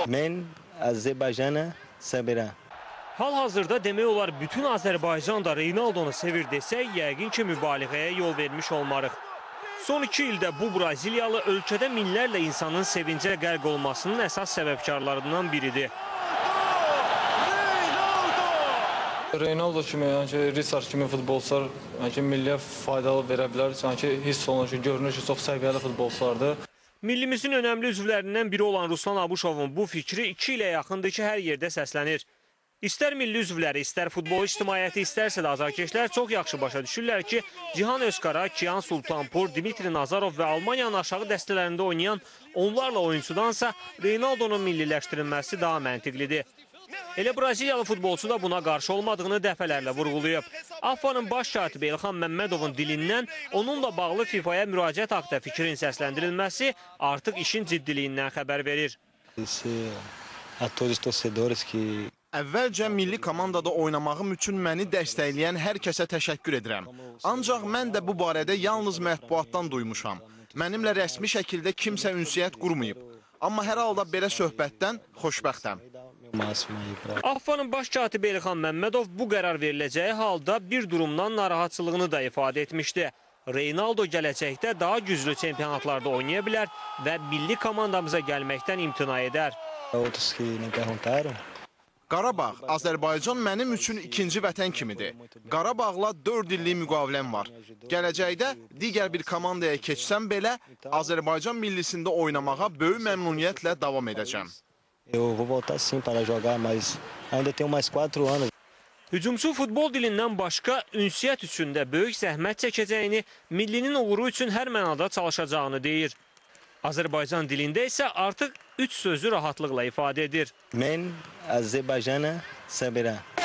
Mən Azərbaycanı sevirəm. Hal-hazırda demək olar bütün Azərbaycan da Reynaldonu sevir desək, yəqin ki, mübaliğəyə yol vermiş olmarıq. Son 2 ildə bu Braziliyalı ölkədə minlərlə insanın sevincə qərq olmasının əsas səbəbkarlarından biridir. Reynaldo kimi, yəni ki, Richard kimi futbolçular yəni ki, milliyə faydalı verə bilər. Yəni ki, hiss olunur ki, görünür ki, çox səviyyəli futbolçulardır. Millimizin önəmli üzvlərindən biri olan Ruslan Abuşovun bu fikri 2 ilə yaxındır ki, hər yerdə səslənir. İstər milli üzvləri, istər futbol ictimaiyyəti, istərsə də azarkeşlər çox yaxşı başa düşürlər ki, Cihan Özkara, Kiyan Sultanpur, Dimitri Nazarov və Almaniyanın aşağı dəstələrində oynayan onlarla oyunçudansa Reynaldonun milliləşdirilməsi daha məntiqlidir. Elə Braziliyalı futbolçu da buna qarşı olmadığını dəfələrlə vurğulayıb. AFFA-nın baş katibi Elxan Məmmədovun dilindən onunla bağlı FIFA-ya müraciət haqda fikrin səsləndirilməsi artıq işin ciddiliyindən xəbər verir. Əvvəlcə milli komandada oynamağım üçün məni dəstəkləyən hər kəsə təşəkkür edirəm. Ancaq mən də bu barədə yalnız mətbuatdan duymuşam. Mənimlə rəsmi şəkildə kimsə ünsiyyət qurmayıb. Amma hər halda belə söhbətdən xoşbəxtəm. AFFA-nın baş katibi Elxan Məmmədov bu qərar veriləcəyi halda bir durumdan narahatçılığını da ifadə etmişdi. Reynaldo gələcəkdə daha güclü çempionatlarda oynaya bilər və milli komandamıza gəlməkdən imtina edər. Qarabağ, Azərbaycan mənim üçün ikinci vətən kimidir. Qarabağla 4 illik müqaviləm var. Gələcəkdə digər bir komandaya keçsəm belə, Azərbaycan millisində oynamağa böyük məmnuniyyətlə davam edəcəm. Hücumçu futbol dilindən başqa ünsiyyət üçün də böyük zəhmət çəkəcəyini, millinin uğuru üçün hər mənada çalışacağını deyir. Azərbaycan dilində isə artıq 3 sözü rahatlıqla ifadə edir. Mən Azərbaycanı sevirəm.